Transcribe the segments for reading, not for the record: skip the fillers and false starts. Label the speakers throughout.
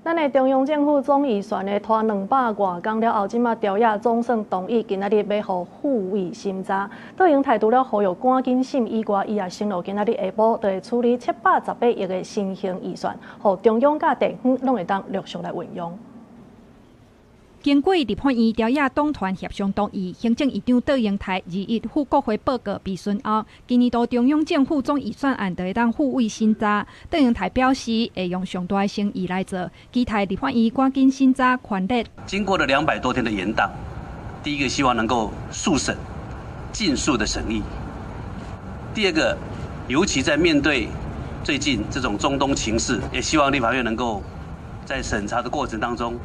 Speaker 1: 咱的中央政府總預算呢拖200外工了後，這馬朝野總算同意，今仔日欲予付委審查。卓榮泰除了呼籲趕緊審以外，伊也承諾今仔日下晡就會處理718億的新型預算，予中央佮地方攏會當陸續來運用。
Speaker 2: 經過立法院朝野黨團協商同意，行政院長卓榮泰21赴國會報告備詢後，今年度中央政府總預算案就會當付委審查。卓榮泰表示，會用上大的誠意來做，期待立法院趕緊審查權力。
Speaker 3: 經過了200多天的延宕，第一個希望能夠速審、盡速的審議。第二個，尤其在面對最近這種中東情勢，也希望立法院能夠在審查的過程當中，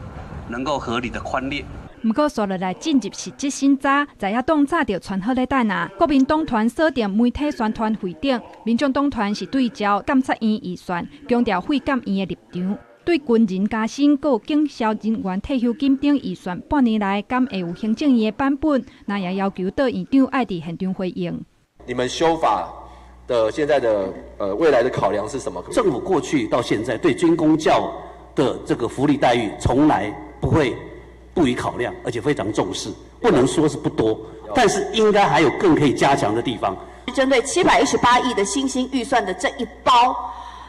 Speaker 3: 能夠合理的寬列。
Speaker 2: 毋過，紲落來進入實質審查，在野黨早就傳好咧等啊。國民黨團鎖定媒體宣傳費等，民眾黨團是對焦監察院預算，強調廢監院的立場。對軍人加薪、佮警消人員退休金等預算，半年內敢會有行政院的版本？那也要求卓院長愛佇現場回應。
Speaker 4: 你們修法的現在的未來的考量是什麼？
Speaker 5: 政府過去到現在對軍公教的這個福利待遇，從來不會不予考量，而且非常重視。不能說是不多，但是應該還有更可以加強的地方。
Speaker 6: 針對718億的新興預算的這一包，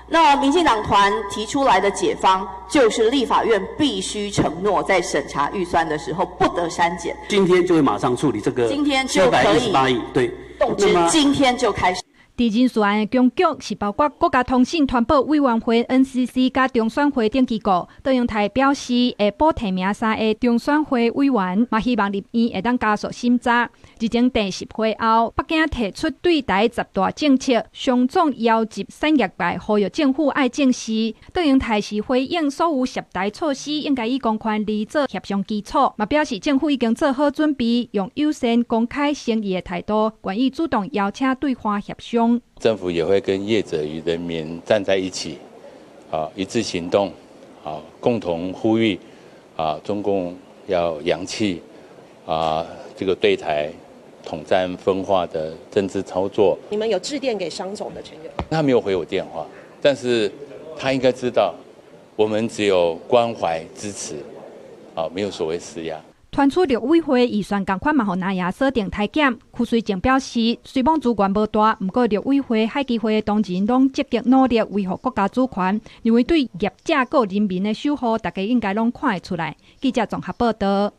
Speaker 6: 那民進黨團提出來的解方，就是立法院必須承諾在審查預算的時候不得刪減。
Speaker 5: 今天就會馬上處理這個。
Speaker 6: 今天就可以
Speaker 5: 718億，對，
Speaker 6: 動之，今天就開始。
Speaker 2: 佇人事案的僵局是包括國家通信傳播委員會 NCC 佮中選會等機構。卓榮泰表示會補提名三个中選會委員，嘛希望立院會當加速審查。日前第十會後，北京提出對台十大政策，雙總邀集產業界呼籲政府愛正視。卓榮泰是回應所有涉台措施應該以公權力做協商基礎，嘛表示政府已經做好準備，用友善、公開、誠意的態度，願意主動邀請對話協商。
Speaker 7: 政府也會跟業者與人民站在一起，啊，一致行動，啊，共同呼籲，啊，中共要揚棄，啊，這個對台統戰分化的政治操作。
Speaker 8: 你們有致電給商總的成員？
Speaker 7: 他沒有回我電話，但是他應該知道，我們只有關懷支持，啊，沒有所謂施壓。
Speaker 2: 傳出陸委會預算仝款嘛，予南亞鎖定裁減。邱垂正表示，雖罔資源無大，毋過陸委會、海基會的同仁攏積極努力維護國家主權，認為對業者佮人民的守護，大家應該攏看會出來。記者綜合報道。